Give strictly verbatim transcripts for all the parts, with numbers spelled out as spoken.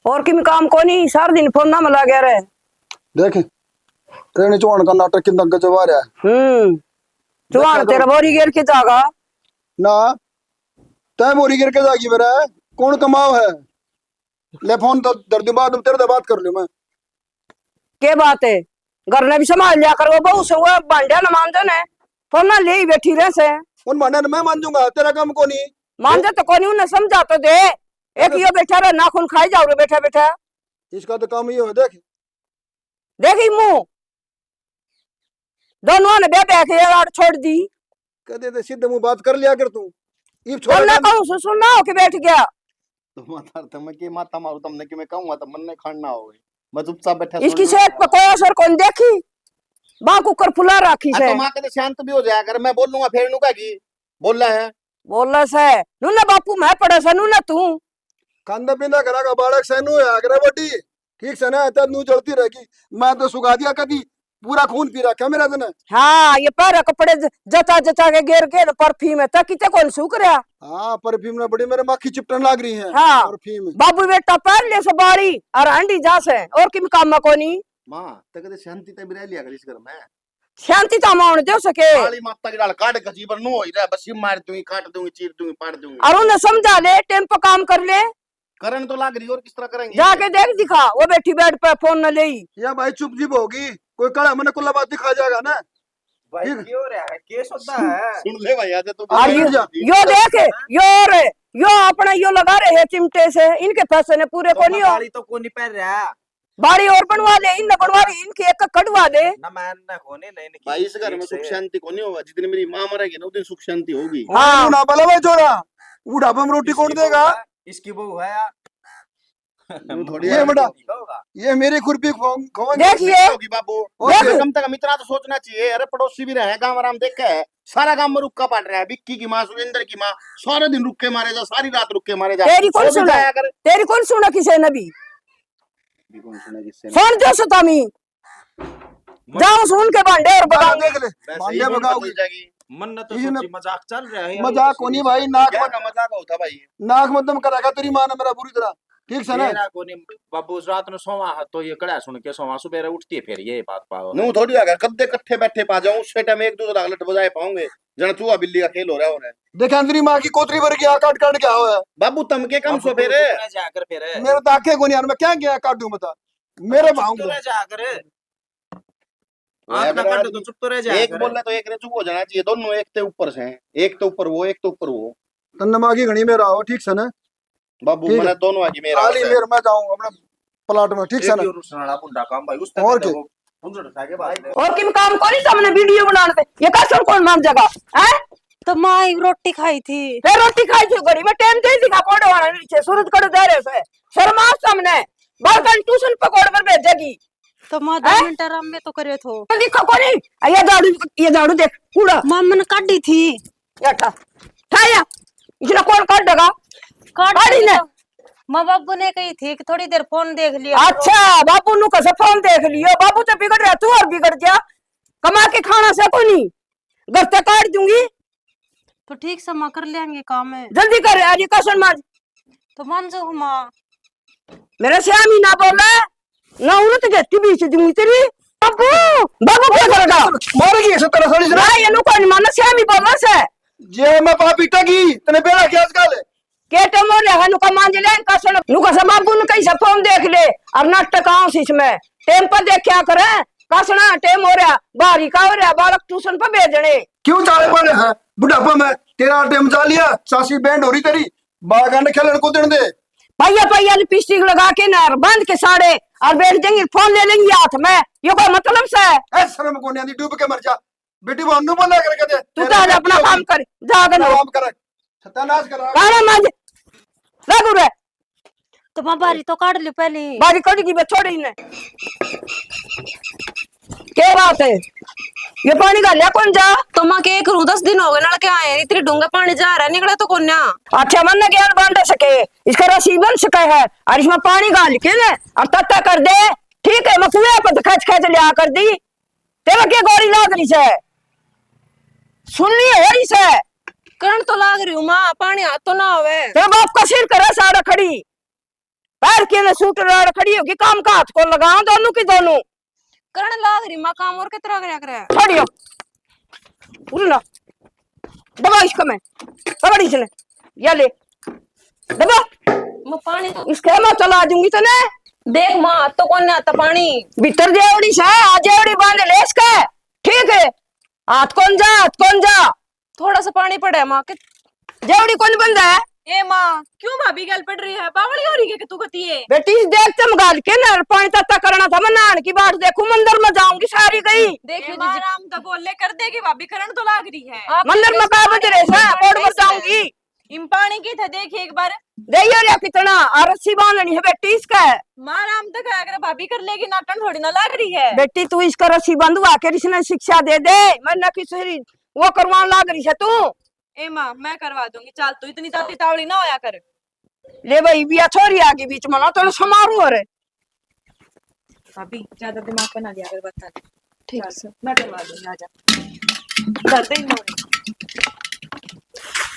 और किम काम कोनी, सारा दिन फोन में लगा रहे। देख, रहने चौहान का नाटक कितना गजब आ रहा है। हम्म। चौहान देखा तो तेरा बोरी गिर के जागा। ना, तै बोरी गिर के जागी मेरा। कौन कमाओ है? ले फोन तो धर दूं, बाद में तेरे से बात कर लूं मैं। के बात है? घर ने भी संभाल लिया कर, वो बहू से वो भांड्या न मांजे ने, फोन ना ले ही बैठी रहे से। उन भांड्या ने मैं मांजूंगा, तेरा काम कोनी। मांजे तो कोनी, उन्हें समझा तो दे। एक अरे यो बैठा रहे, नाखून खाई जाओ रे बैठा बैठा। इसका तो काम ये है, देख। देख ही मुंह, दोनों ने ब्याह ब्याह के ये आड़ छोड़ दी। कदे तो सीधे मुंह बात कर लिया कर तू। इब छोड़ तुमने दे। कहूं से सुनना हो के बैठ गया। तो माता, तम के माता मारू, तुमने कि मैं कहूंगा तो मन ने खान ना हो। मैं चुपचाप बैठा इसकी सुन सेहत पे कोई असर कौन देखी? बांह कुकर फुला राखी आ, से। तो माँ कदे शांत भी हो जाया कर, मैं बोलूंगा फिर नु कहेगी, बोला है। बोला से, नुना बापू मैं पड़ा से, नुना तू। खांदा पींदा घरा का बालक से नु है, अगर बड़ी ठीक से ना, तब नू जलती रहेगी। मैं तो सुखा दिया कदी, पूरा खून पी रखा मेरा तने। हाँ, ये पहरे कपड़े ज-, जचा जचा के गेर गेर परफ्यूम है, तक किते कौन सूख रहा। हाँ, परफ्यूम ने बड़ी मेरे माखी चिपटन लाग रही है। हाँ। परफ्यूम। बाबू बेटा पहन ले से बाड़ी और हांडी जा से, और किम काम में कोनी। माँ, ते कदे शांति ते भी रह लिया कर इस घर में। शांति तो हम आने दे सके। काली माता की डाल काट के जीवन नु होई रहा, बस ये मार दूंगी, काट दूंगी, चीर दूंगी, पाड़ दूंगी। और उन्हें समझा ले, टाइम पे काम कर ले। करन तो लाग रही, और किस तरह करेंगे? जाके देख दिखा, वो बैठी बेड पे फोन न ले। या भाई चुप जीप होगी, कोई कड़ा मने कुल्ला बात दिखा जाएगा ना। भाई, ठीक। क्यों रहा है? के सौदा है? सुन ले भाई, आज तो और ये, यो देख, यो रे, यो अपना यो लगा रहे हैं चिमटे से, इनके पैसे ने पूरे तो कोनी हो। बाली तो कोनी पहन रहा। बाड़ी और बनवा ले, इन बनवा ले, इनकी एक कढ़वा दे। ना मैं ना कोनी, नहीं, नहीं, भाई, इस घर में सुख शांति कोनी होगा। जिस दिन मेरी माँ मरेगी ना, उस दिन सुख शांति होगी। हाँ। ना बोला भाई छोरा, बुढ़ापा में रोटी कौन देगा? इसकी बहू है यार। यूं थोड़ी ये यार। बेटा, ये मेरी खुरपी खो-, खोएंगे। देखिए। होगी बाबू। और देख। कम से कम इतना तो सोचना चाहिए। अरे, पड़ोसी भी रहे, गांव आराम देखे है, सारा गांव में रुक्का पाट रहा है। विक्की की माँ, सुरेंद्र की माँ, सारे दिन रुक्के मारे जा, सारी रात रुक्के मारे जा। तेरी कौन वो भी सुना? जाया कर। तेरी कौन सुना किसी ने भी? भी कौन सुना किसी ने? सुन जो सतामी। जाओ सुन के भांडे और बगाओ। देख ले, वैसे भांडे ही बगाओ। बदल जाएगी। मन न तो इसने सोची मजाक चल रहा है यार, मजाक कोनी भाई, नाक क्या मत, का मजाक होता भाई? नाक मत दम करेगा तेरी माँ ने मेरा बुरी तरह, ठीक से ना? मेरा कोनी बाबू, रात में सोवा है तो ये कड़ा सुन के सोवा, सुबह उठती है फिर ये बात पाओ। नू थोड़ी अगर कद्दे इकट्ठे बैठे पा जाऊं, उस टाइम एक दूसरा का लट बजाए पाऊंगे, जन चूहा बिल्ली का खेल हो रहा हो रहा है। देख अंदरी माँ की कोतरी भर गया, काट काट के आओ है। बाबू तम के कम बाबू सो फिर। चुप रह जा कर फिर। मेरे तो आंखें कोनी यार, मैं क्या क्या काटूं बता, मेरे बाबू भाऊंगा। चुप तो रह जा कर। आंख ना काटो तो चुप तो रह जाया एक करे। बोले तो एक ने चुप हो जाना चाहिए, दोनों एक ते ऊपर से हैं, एक तो ऊपर वो, एक तो ऊपर वो। तन्ने माँ की घणी मेरा हो, ठीक से ना? बाबू, ठीक है। मैंने दोनों आगे मेरा खाली से। मेर मैं जाऊं अपने प्लाट में, ठीक से ना? एक ही और सुनाना बुंडा काम भाई, उस और तक के? वो उंजड़ खा के बात है। और किम काम कोनी सामने वीडियो बनाने से, ये कसम कौन मान जाएगा? हैं? तो माँ एक रोटी खाई थी। फिर रोटी खाई थी, घड़ी में टाइम दे दिखा, कोड़े वाला नीचे सूरज कड़े दे रहे से। शर्मा सामने, बालकन ट्यूशन पकड़ कर भेजेगी। तो माँ दो हैं? मिनट आराम में तो करे थो। दिखो कोनी, ये झाड़ू, ये झाड़ू देख, कूड़ा। माँ मैंने काटी थी। ये ठा, ठा या, इसने कौन काट देगा? काट काटी ने। तो माँ बाबू ने कही थी कि थोड़ी देर फोन देख लिया करो। अच्छा, बाबू नु कैसे फोन देख लियो? बाबू तो बिगड़ रहा, तू और बिगड़ गया। कमा के खाना से कोनी, घर से काट दूंगी। तो ठीक से माँ कर लेंगे काम है। जल्दी कर, आज ये कासन मांज। तो मान जाओ माँ। मेरा श्यामी ना बोले, ना उन्हें तो घेती बीच दूंगी तेरी। बाबू, बाबू क्या करेगा? मारेगी ऐसे तरह थोड़ी सी ना। ना, ये नु कोई नहीं मानना, श्यामी बोलना से। जे मैं पापी टगी, तने बेरा क्या आजकल? के टेम हो रहा है, नुका मांज ले, इनका सुन, नुका से बाबू ने कहीं से फोन देख ले, और नाटक आऊं सी इसमें। टेम पर देख क्या करे, कसना टेम हो रहा, बाहरी का हो रहा, बालक ट्यूशन पर भेजने। क्यों चाले पड़े हैं बुढ़ापा में, तेरा टेम जा लिया, चासी बैंड हो रही तेरी, बालका ने खेलन कूदन दे। भैया, भैया लिपस्टिक लगा के ना, और बांध के साड़े, और बैठ जाएंगे, फोन ले लेंगे हाथ में, ये कोई मतलब सा है? ए, शर्म कोनी आंदी, डूब के मर जा। बेटी, वो अन्नू बोला कर कहते, तू तेरे तो आज अपना काम कर, जा आगे ना। काम कर, सत्यानाश कर। काला मांज, लागू रे। तो माँ बारी तो काट ली पहली। बारी कट गई, बस छोड़ इन्हें। क्या बात है? ये पानी घालिया कौन जा? तो माँ के करूँ, दस दिन हो गए नलके आए, इतनी डूंगा पानी जा रहा है, निकला तो कोन्या। अच्छा, मन ज्ञान बांट सके, इसका रसी बन सके है, और इसमें पानी घाल के ना, और तत्ता कर दे, ठीक है, मैं कुएं पर खच खच लिया कर दी। तेरा के गोरी लाग रही से? सुननी हो रही से? करण तो लाग रही हूँ माँ, पानी हाथ तो ना आवे। तेरे बाप का सिर करे साड़ा खड़ी। पैर के ने सूट राड़ खड़ी होगी, काम का हाथ को लगाओ दोनों की दोनों। करण लाग रही माँ काम, और कितना करया करे। खड़ी हो। उरे ना। दबा इसको मैं। पकड़ इसने। या ले। दबा। मैं पानी तो इसके मैं चला दूंगी तने। देख माँ, हाथ तो कौन आता पानी। भीतर जेवड़ी सा, आ जेवड़ी बांध ले इसके। ठीक है। हाथ कौन जा, हाथ कौन जा। थोड़ा सा पानी पड़ा है माँ के। जेवड़ी कौन बंदा है? ए माँ, क्यों भाभी गल पड़ रही है? बावली हो रही है कि तू कती है? बेटी, देख चमगाल के नर पानी तत्ता करना था, मैं नहान की बाट देखूं, मंदिर में जाऊंगी, सारी गई। देखियो ए माँ, जीजी। आराम तो बोल ले, कर देगी भाभी, करण तो लाग रही है। आप मंदिर में का बज रहे हैं, बोर्ड पर जाऊंगी। इम पानी की थे, देख एक बार। देखियो रे कितना, आ रस्सी बांधनी है बेटी इसका। माँ, आराम तो करा कर, भाभी कर लेगी, नाटन थोड़ी ना लाग रही है। बेटी, तू इसका रस्सी बंधवा के इसने शिक्षा दे दे, मैं ना किसी वो करवान लाग रही है तू। ए माँ, मैं करवा दूंगी, चल तू इतनी ताती तावड़ी ना होया कर। ले भाई, बिया छोरी आ गई बीच में ना, तो समारू हो रे। भाभी, ज्यादा दिमाग पे ना लिया कर, बता दे। ठीक चल, से। मैं करवा दूंगी, आजा। कर दे इन्होंने।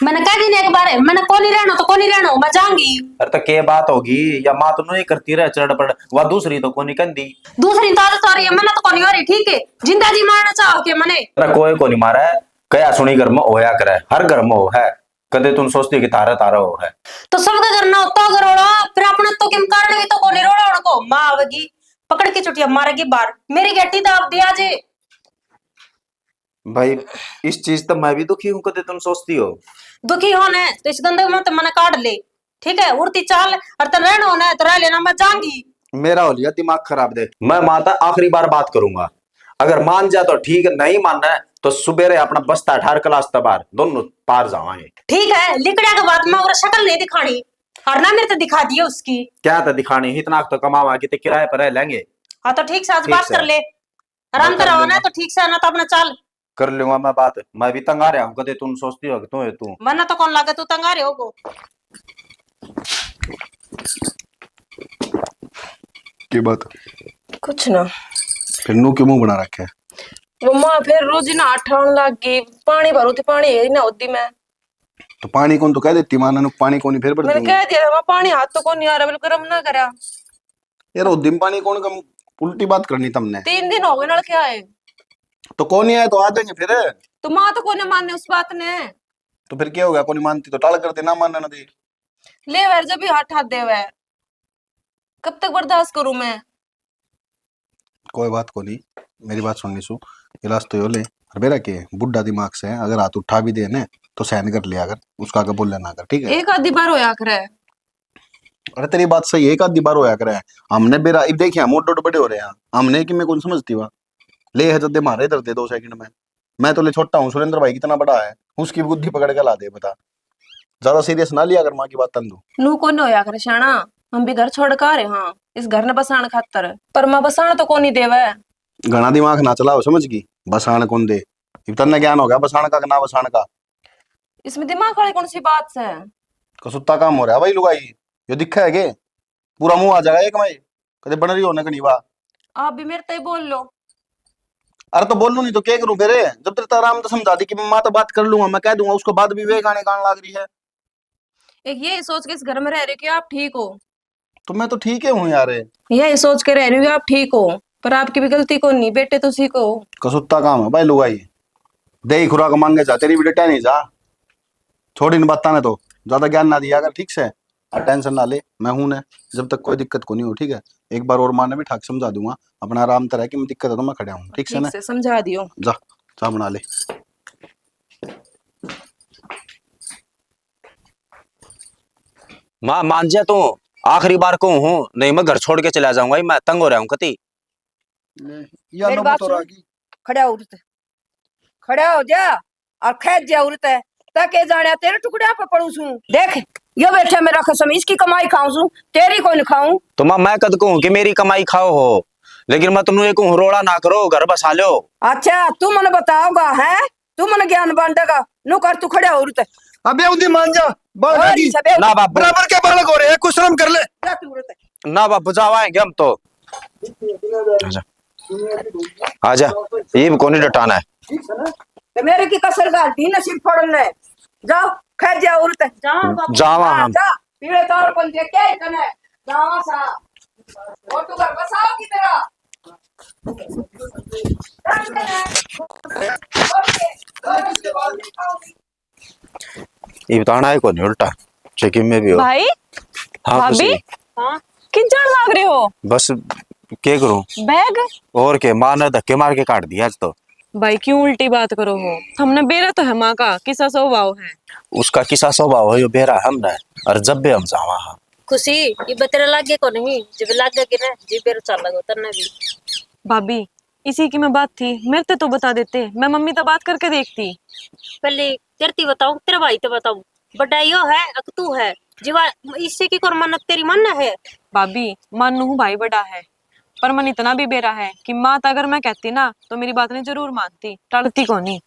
मैंने कह दी ना एक बार, मैंने कोनी रहना तो कोनी रहना, मैं जाऊंगी। अरे तो के बात होगी, या माँ तो नहीं करती रह चढ़ पड़, वह दूसरी तो कोनी कहंदी। दूसरी तो आदत हो रही है, मैंने तो कोनी हो रही, ठीक है? जिंदा जी मारना चाहो के मने? अरे कोई कोनी मारे, कया सुनी घर में होया करे, हर घर में हो है। कदे तुम सोचती हो कि तारा तारा हो है? तो सबका घर ना होता घरोड़ा, फिर अपने तो किम कारण भी तो कोनी रोड़ा उनको, माँ आवेगी, पकड़ के चुटिया मारेगी बाहर, मेरी गट्टी दाब दिया जे। भाई, इस चीज तो मैं भी दुखी हूँ, कदे तुम सोचती हो। दुखी हो ना, तो इस गंदे में तो मने काट ले, ठीक है? उड़ती चाल, और तन रहना हो ना, तो रह लेना, मैं जाऊंगी। मेरा हो लिया दिमाग खराब, देख, मैं माँ तै आखिरी बार बात करूंगा, अगर मान जा तो ठीक, नहीं माने तो सुबेरे अपना बस्ता ठार क्लास तै बाहर, दोनों पार जावांगे। ठीक है, लिकड़िया के बाद मैं और शक्ल नहीं दिखानी, और ना मेरे तो दिखा दिए उसकी। क्या तो दिखानी, इतना तो कमावा कि ते किराए पर रह लेंगे। हाँ, तो ठीक से आज ठीक बात से। कर ले। आराम मैं कर कराओ ना, लूंगा। तो ठीक से ना, तो अपना चाल। कर लूंगा मैं बात, मैं भी तंग आ रहा हूँ, कदे तुम सोचती हो कि तू है तू। मन्ना तो कौन लागे, तू तंग आ रहे हो को। की बात? कुछ ना। फिर नू क्यों मुंह बना रखे है? वो माँ फिर रोज ही ना हाथ ठाण लाग गई, पानी भरो तो पानी है ही ना होती मैं। तो पानी कौन तो कह देती माँ ने, पानी कौन ही फिर भर मैंने दूंगी। कह दिया था, "माँ, पानी हाथ तो कौन नहीं आ रहा, बिल्कुल गर्म ना करा।" यार, वो दिन पानी कौन कम उल्टी बात करनी तुमने? तीन दिन हो गए नलके आए। तो कौन नहीं आया तो आ जाएंगे फिर। तो माँ तो कोने मानने उस बात ने। तो फिर क्या हो गया, कोई नहीं मानती तो टाल कर दे, ना मानने ना दे। ले यार, जब भी हाथ हाथ देवे, कब तक बर्दाश्त करूं मैं? कोई बात को नहीं, मेरी बात सुन लीसू, इलाज तो यो ले। और बेरा के बुढ़ा दिमाग से, अगर हाथ उठा भी दे ने, तो सहन कर लिया कर, उसका आगे बोल लेना कर, ठीक है? एक आधी बार होया करे। अरे तेरी बात सही है, एक आधी बार होया करे। हमने बेरा, इब देखिए, हम उठ उठ बड़े हो रहे हैं, हमने कि मैं कौन समझती हुआ। ले है जद्दे मारे इधर दे दो सेकंड में। मैं तो ले छोटा हूँ, सुरेंद्र भाई कितना बड़ा है, उसकी बुद्धि पकड़ के ला दे, बता। ज्यादा सीरियस ना लिया कर माँ की बात तंदू। नू कोनी होया कर शाना, हम भी घर छोड़ के आ रहे हाँ, इस घर ने बसाण खातर, पर माँ बसाण तो कोनी देवे। घना दिमाग ना चलाओ, समझ गई? बसाण कौन दे? इब तन्ने ज्ञान हो गया बसाण का, ना बसाण का। इसमें दिमाग वाली कौन सी बात है? कसुत्ता काम हो रहा है भाई लुगाई, यो दिखा है के? पूरा मुंह आ जाएगा एक में, कदे बन रही हो ना घनी बात। आप भी मेरे ते ही बोल लो। अरे तो बोलूं नहीं तो क्या करूं फिर? जब तक आराम तो समझा दी कि मैं माँ तो बात कर लूंगा, मैं कह दूंगा, उसको बाद भी वे गाने गाने लाग रही है। एक ये सोच के इस घर में रह रहे हो कि आप ठीक हो। तो मैं तो ठीक ही हूँ यार। ये सोच के रह रही हो कि आप ठीक हो, पर आपकी भी गलती को नहीं, बेटे तो उसी को हो। कसुत्ता काम है भाई लुगाई, दे ही खुराक मांगे जा, तेरी भी डटा नहीं जा। छोड़ इन बातां ने, तो ज्यादा ज्ञान ना दिया कर, ठीक से? और टेंशन ना ले, मैं हूं ने, जब तक कोई दिक्कत को नहीं हो, ठीक है? एक बार और माँ ने भी ठाक समझा दूंगा, अपना आराम तरह की दिक्कत है तो मैं खड़ा हूँ, ठीक से ना? ठीक से समझा दियो। जा, चाय बना ले। माँ, मान जा तू, आखिरी बार कहूँ हूँ, नहीं मैं घर छोड़ के चला जाऊंगा, मैं तंग हो रहा हूँ कती। ले, या मेरी नौबत बात और आ सुन। गई। खड़ा हो उठ। खड़ा हो जा और खेत जा उरत है, ताके जाण्या तेरे टुकड़िया पे पड़ू सूं। देख, यो बैठा मेरा खसम, इसकी कमाई खाऊं सूं, तेरी कोनी खाऊं। तो माँ, मैं कद कहूँ कि मेरी कमाई खाओ हो, लेकिन मैं तुमने कहूँ, रोड़ा ना करो, घर बसा लो। अच्छा, तू मने बताओगा, हैं? तू मने ज्ञान बांटेगा? नु कर, तू खड़ा हो उरत। अबे उदी मान जा, बालक और आदि इसे बे- ना बाबू। बराबर के बालक हो रहे हैं, कुछ शर्म कर ले। जा तू उरत। ना बाबू, जावाएंगे हम तो। आजा। आजा। ये भी कोनी डटाना है। ते मेरे की कसर घाल दी नसीब फोड़न ने। जाओ, खा जा उरत। जाओ बाबू। जावा हाँ, हम। जा, पीले तौर पर दे के कने। जावा सा। वो तू घर बसाओगी मेरा। ये बताना है कोनी उल्टा, चेकिंग में भी हो। भाई, हाँ, भाभी, खुशी। हाँ, किन जान लाग रहे हो? बस, के करूं? बैग? और के, माँ ने धक्के मार के काट दिया आज तो। भाई, क्यों उल्टी बात करो हो? हमने बेरा तो है माँ का किसा स्वभाव है। उसका किसा स्वभाव है, यो बेरा हमने, और जब भी हम जावा हाँ। खुशी, ये बतरे लागे को नहीं, जब लागे कि ना, जी बेरा चल लगो तन्ने भी। भाभी, इसी की मैं बात थी, मेरे ते तो बता देते, मैं मम्मी तो बात करके देखती। पहले तेरे ती बताऊं, तेरे भाई ते बताऊं? बड़ा यो है, अक तू है। जीवा, इससे की कौन मानत, तेरी मानना है? भाभी, मानू हूँ भाई बड़ा है, पर मन इतना भी बेरा है कि माँ तो अगर मैं कहती ना, तो मेरी बात ने जरूर मानती, टालती कोनी।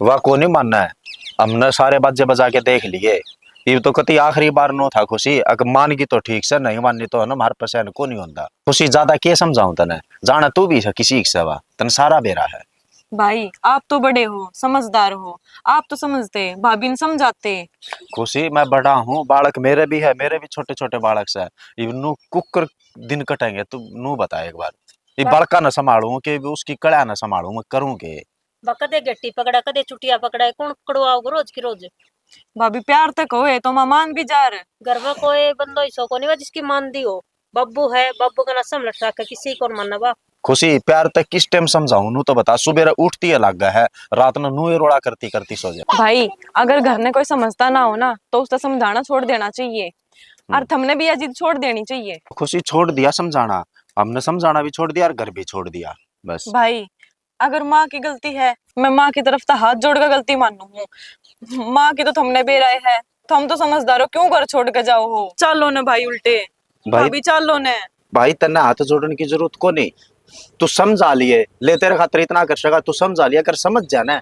वाह, कोनी मानना है। हमने सारे बाजे बजा के देख लिए। ये तो कती आखिरी बार नो था खुशी, अक मान की तो ठीक से, नहीं माननी तो है ना, मार पसंद को नहीं होता। खुशी, ज्यादा के समझाऊं तने, जाना तू भी है किसी से, वा तने सारा बेरा है। भाई, आप तो बड़े हो, समझदार हो, आप तो समझते, भाभी ने समझाते। खुशी, मैं बड़ा हूँ, बालक मेरे भी है, मेरे भी छोटे छोटे बालक से। इब नू कुकर दिन कटेंगे, तू नू बता एक बार। ये बा- बालका ना संभालूं कि उसकी कड़ा ना संभालूं, मैं करूँ के? बा कदे गट्टी पकड़ा, कदे चुटिया पकड़ा, कौन पकड़वाओगे रोज की रोज? भाभी, प्यार तक होए तो माँ मान भी जा रहे। घर में कोई बंदो ऐसो कोनी हुआ जिसकी मान दी हो। बाबू है, बाबू का ना समझ रखा, किसी को मानना बा। खुशी, प्यार तक किस टाइम समझाऊं, नू तो बता। सुबह उठती है लागा है, रात में नू ही रोला करती करती सो जा। भाई, अगर घर ने कोई समझता ना हो ना, तो उसका समझाना छोड़ देना चाहिए, और हम्म। थमने भी यह जिद छोड़ देनी चाहिए। खुशी, छोड़ दिया समझाना, हमने समझाना भी छोड़ दिया और घर भी छोड़ दिया, बस। भाई, अगर माँ की गलती है, मैं माँ की तरफ तो हाथ जोड़ के गलती मानू हूँ। माँ की तो थमने बेराए है, थम तो समझदार हो, क्यों घर छोड़ के जाओ हो? चालो ने भाई उल्टे, भाई, भाभी चालो ने। भाई, तन्ने हाथ जोड़न की जरूरत को नहीं, तू समझा लिए, ले तेरे खातर इतना कर सका, तू समझा लिया, अगर समझ जाना है,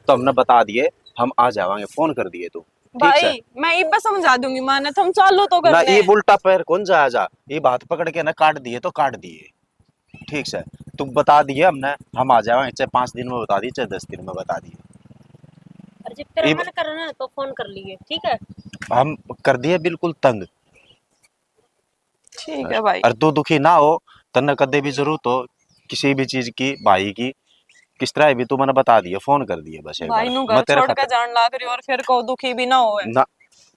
तो हमने बता दिए, हम आ जावांगे, फोन कर दिए तू, ठीक से? भाई, मैं इब्बे समझा दूंगी माँ ने, थम चालो तो घर ना, ने। ये उल्टा पैर कौन जाया जा, ये बात पकड़ के ना काट दिए तो काट दिए। ठीक से, तू बता दिए हमने, हम आ जावांगे, चाहे पाँच दिन में बता दिए, चाहे दस दिन में बता दिए। और जब तेरा ये ब- मन करे ना तो फोन कर लिए, ठीक है? हम कर दिए बिल्कुल तंग। ठीक है भाई। और तू दुखी ना हो, तन्ने कदे भी जरूरत हो किसी भी चीज की, भाई की, किस तरह भी तू मैंने बता दिए, फोन कर दिए बस एक भाई बार। नू मैं घर तेरे छोड़ के खातर जान लाग रही और फिर को दुखी भी ना होए। ना,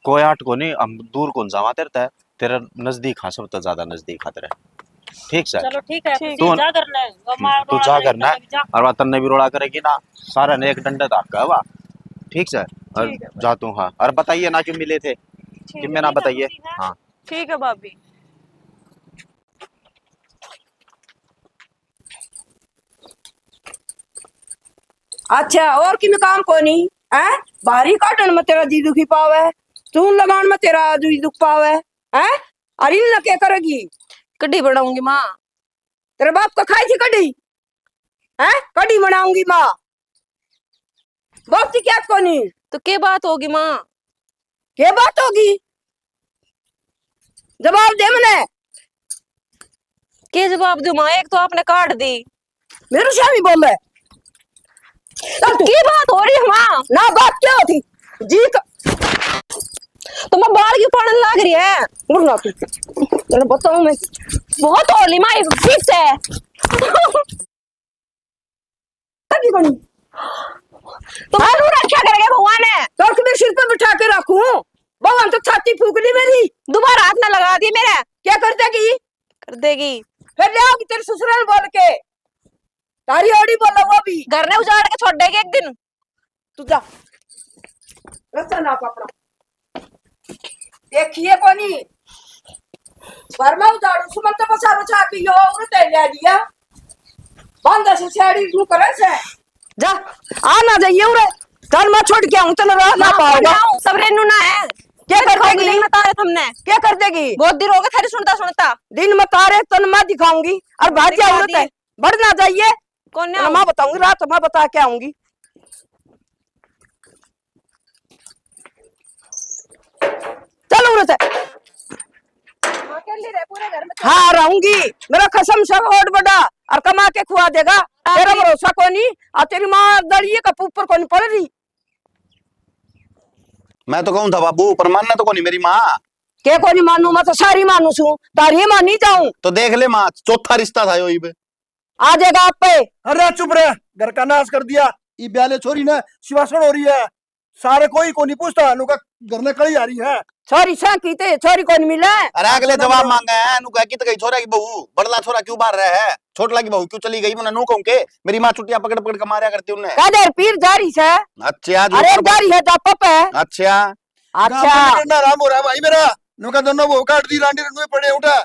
कोई आट को नहीं, हम दूर कौन जावा तेरे ते, तेरे नजदीक हाँ, सब तो ज्यादा नजदीक हाँ तेरे। ठीक से? चलो ठीक है, ठीक। तू तू जा करना है, वो मार तू जा करना है, जा। और वहाँ तन्ने भी रोला करेगी ना, सारे ने एक डंडे धाका है वा। ठीक से? और ठीक है भाई। जा तू, हाँ। और बताइए ना कि मिले थे, ठीक कि है, मैं ना ठीक है, बताइए। ठीक है। हाँ। ठीक है भाभी। अच्छा, और किमे काम कोनी है? भारी काटन में तेरा जी दुखी पावे, चून लगान में तेरा जी दुख पावे, हैं? अरे इन्हें क्या करेगी? कढ़ी बनाऊंगी माँ। तेरे बाप का खाई थी कढ़ी? हैं? कढ़ी बनाऊंगी माँ। बाप की क्या कोनी? तो के बात होगी माँ? के बात होगी? जवाब दे मने। के जवाब दूं माँ? एक तो आपने काट दी। मेरे से भी बोले। तो की बात हो रही है माँ? ना बात क्या होती? जी तो, तो मैं बाल क्यों पाड़न लाग रही है? बोल ना तू। तेरे बताऊं मैं। बहुत होली माँ, ये फिक्स है। कभी बनी। तो आलू रखा करेगा भगवान ने। तो मेरे सिर पे बिठा के रखूं? भगवान तो छाती फूक ली मेरी। दोबारा हाथ ना लगा दिए मेरे। क्या कर देगी? कर देगी। फिर ले आओगी तेरे ससुराल बोल के। तारी ओड़ी बोला वो भी। घर ने उजाड़ के छोड़ देगी एक दिन। तू जा। रस्ता ना अपना। देखिए कोनी। घर में उजाड़ू सुमन तो बचा बचा के यो औरत है ले लिया। बांधा से साड़ी तू करे से। जा, आ ना जाइए उरे। घर में छोड़ के आऊं, तने रह ना पाऊंगा। सब रेनू ना है। क्या कर देगी? मैं तारे थमने। क्या कर देगी? बहुत दिन हो गए थारी सुनता सुनता। दिन में तारे तन मैं दिखाऊंगी और भाजी दिखा औरत है। बढ़ ना जाइए। कौन है? मैं बताऊंगी, रात में बता के आऊंगी। चल उरे से। हाँ, रहूंगी। मेरा कसम से वोट बड़ा और कमा के खुआ देगा। तेरा भरोसा कोई आ तेरी माँ दड़िए का ऊपर कोनी पड़ रही। मैं तो कहूँ था बाबू, पर मानना तो कोनी मेरी माँ। के कोनी मानू, मैं तो सारी मानू सू, तारी मानी जाऊं। तो देख ले माँ, चौथा रिश्ता था यो इब। आ जाएगा आप पे। अरे चुप रह, घर का नाश कर दिया। ई ब्याले छोरी ने शिवासन हो रही है, सारे कोई कोनी पूछता, नु का घर ने कली आ रही है। छोरी से की ते छोरी कोनी मिले। अरे अगले जवाब मांगे हैं, नु कह कित गई छोरा की बहू, बड़ला छोरा क्यों बाहर रहे है, छोटला की बहू क्यों चली गई, मैंने नु कहूं के मेरी माँ चुटिया पकड़ पकड़ के मारया करती उन्हें। कदर पीर जा रही से। अच्छा, आज अरे ऊपर जा रही है जापा पे। अच्छा। अच्छा। गाँव में ना राम हो रहा भाई मेरा, नु का दोनों बहू काट दी, रांडी रंडू पड़े उठा।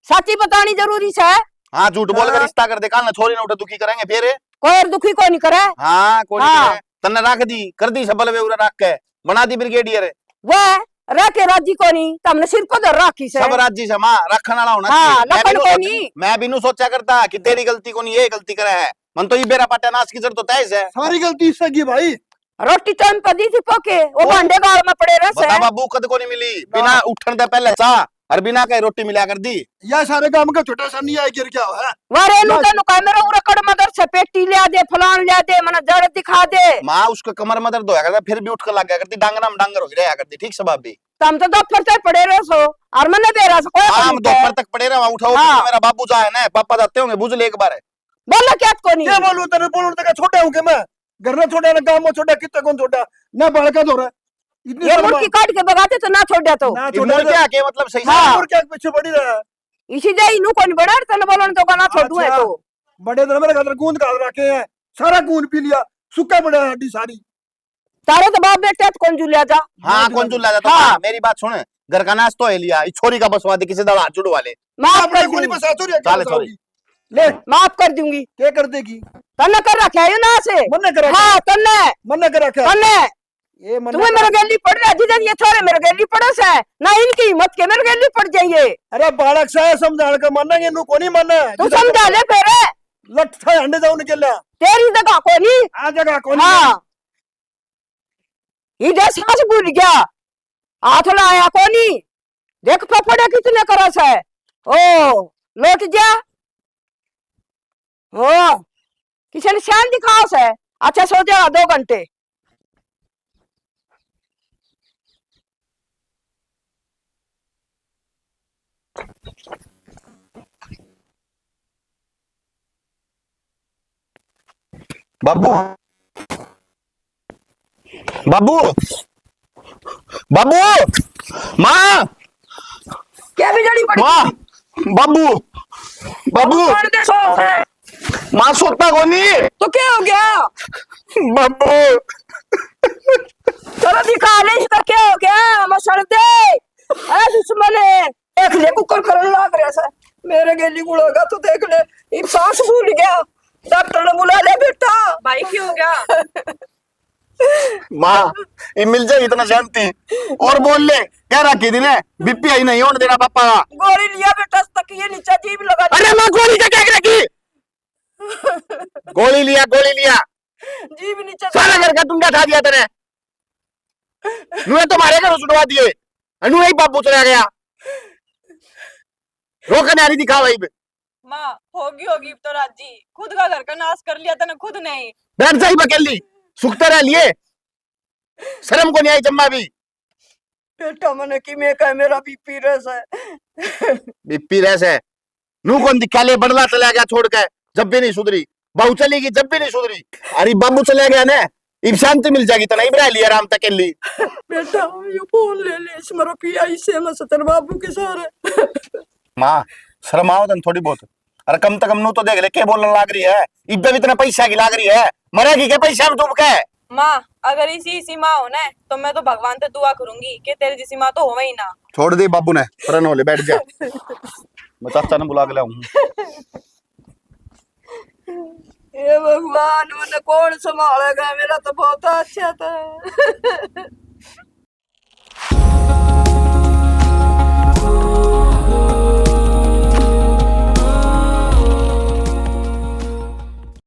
सच्ची बतानी जरूरी से। हाँ, झूठ बोल के हाँ। रिश्ता कर दे, काल ने छोरी ने उठे दुखी करेंगे फिर। कोई और दुखी कोनी करे। हाँ, कोनी हाँ। करे। तन्ने रख दी, कर दी सबल वे उरे रख के, बना दी ब्रिगेडियर। वह रह के राजी कोनी, तो हमने सिर पर धर रखी से। सब राजी से माँ, रखने वाला होना हाँ, चाहिए। मैं लखन भी नु सोच-, कोनी। मैं भी नु सोचा करता कि तेरी गलती कोनी, ये गलती करे है। मन तो ये बेरा पाटा नाश की जड़ तो तय से। सारी गलती इससे की भाई। रोटी टाइम पर दी थी पोके, वो ओ। भांडे गाल में पड़े रह बता से। बाबू, कद कोनी मिली? ना। बिना उठन दे पहले चाह और बिना कहे रोटी मिला कर दी। या सारे काम का छोटा सा नहीं आया, गिर क्या हुआ है? वारे नु ना। तनु का मेरा उरे कड़ मदर से पेटी लिया दे, फलान लिया दे, मना जड़ दिखा दे। माँ, उसको कमर में दर्द होया करता, फिर भी उठ कर लग गया करती, डांगरा में डांगर हो रहा करती, ठीक से भाभी? तम तो दोपहर तक पड़े रह सो, और मने बेरा से कोई हाँ, हम नहीं दोपहर तक पड़े रहा, उठाओ, हाँ। मेरा बाबू जा है ना, पापा जाते होंगे, बुझ ले एक बार। बोलो क्या कोनी? क्या बोलूं तेरे, बोलूं तेरे, छोटा हूं के मैं? घर ना छोड़ा, ना काम में छोड़ा, कितना कौन छोड़ा, ना बालका धोरा। इतनी ये शर्मा। मुर्गी काट के भगाते तो ना छोड़ा तो। ना ये छोड़ा मुर्गी तो। आके मतलब सही हाँ। से। मुर्गी आके पीछे पड़ी रहा। इसी जाई नू कौन बड़ा तन बोलन तो गाना छोड़ू है अच्छा। तो। बड़े दिन मेरे खातर गूंद काट रखे हैं, सारा गूंद पी लिया, सूखा पड़ा है हड्डी सारी। तारे तो बाप बेटे तो कौन जुलिया जा? हाँ, कौन जुलिया जा? तो हाँ। मेरी बात सुन, घर का नाश तो है लिया, इस छोरी का बसवा दे, किसी दाल हाथ जुड़वा ले। माफ कर दूंगी। बसा छोरी, क्या चल, बसाओगी? ले। माफ कर दूंगी। क्या कर देगी? तन्ने कर रखा है यो नाश। मन्ने कर रखा है। हाँ, तन्ने। मन्ने कर रखा है। तन्ने। ये मन्ने तुम्हें कर मेरे गेली पड़ रहा, जिधर ये छोरे मेरे गेली पड़े से, ना इनकी हिम्मत के मेरे गेली पड़ जाइए। अरे बालक सा है, समझाने का मानेंगे, नू कोनी माने। तू समझा ले फिर। लठ था हंडे जाओ निकल ले। तेरी जगह कोनी। आ जगह कोनी। हाँ। इधर सांस भूल गया, हाथ लाया कोनी। देख फफड़े कितने करस है। ओ, लौट जा। ओ, किसी ने शान दिखाओ से। अच्छा, सो जा दो घंटे। बाबू, बाबू, बाबू, माँ, क्या बिगड़ी पड़ी? माँ, बाबू, बाबू, कौन दे सो है? माँ, सोता कोनी। तो क्या हो गया? बाबू। चलो दिखा ले इसका क्या हो गया, मसड़ दे। अरे दुश्मन है। देख ले, कुकर करन लाग रहा से। मेरे गेली गुड़ोगा तो देख ले, इब सांस भूल गया। डॉक्टर ने बुला ले बेटा। भाई, क्या हो गया? माँ, ये मिल जाए इतना शांति। और बोल ले, क्या रखी थी ने? बीपी हाई नहीं होने देना पापा का। गोली लिया बेटा, तक ये नीचे जीभ लगा ली। अरे माँ, गोली का क्या रखी? गोली लिया, गोली लिया। जीभ नीचे सारा घर का डुंडा ठा दिया तने। नुए तुम्हारे घर उठवा दिए। नुए ही बाबू चला गया। रोकने आ रही दिखावा इब। माँ, होगी, होगी इब तो राजी। खुद का घर का नाश कर लिया तने खुद ने ही। बैठ जा इब अकेली। सुखते रह लिए। शर्म कोनी आई जम्मा भी। बेटा, मने किमे का मेरा बीपी रह से। बीपी रह से। नू कौन दिखा ले, बड़ला चला गया छोड़ के, जब भी नहीं सुधरी। बहू चली गई, जब भी नहीं सुधरी। अरे बाबू चला गया ने, इब शांति मिल जाएगी तने, इब रह लिया आराम तक के लिए। बेटा, ये फोन ले ले, इसमें रुपया इसे में सतर बाबू के सारे। माँ, शर्माओ तन थोड़ी बहुत। अरे कम से कम नू तो देख ले, के बोलने लाग रही है। इब्बे भी इतना पैसा की लाग रही है, मरेगी के पैसा में डूब के? माँ, अगर इसी इसी माँ हो ना, तो मैं तो भगवान से दुआ करूंगी कि तेरे जैसी माँ तो होवे ही ना। छोड़ दे बाबू ने, प्रन हो ले, बैठ जा। मैं चाचा ने बुला के लाऊं। हे भगवान, मने कौन संभालेगा? मेरा तो बहुत अच्छा था।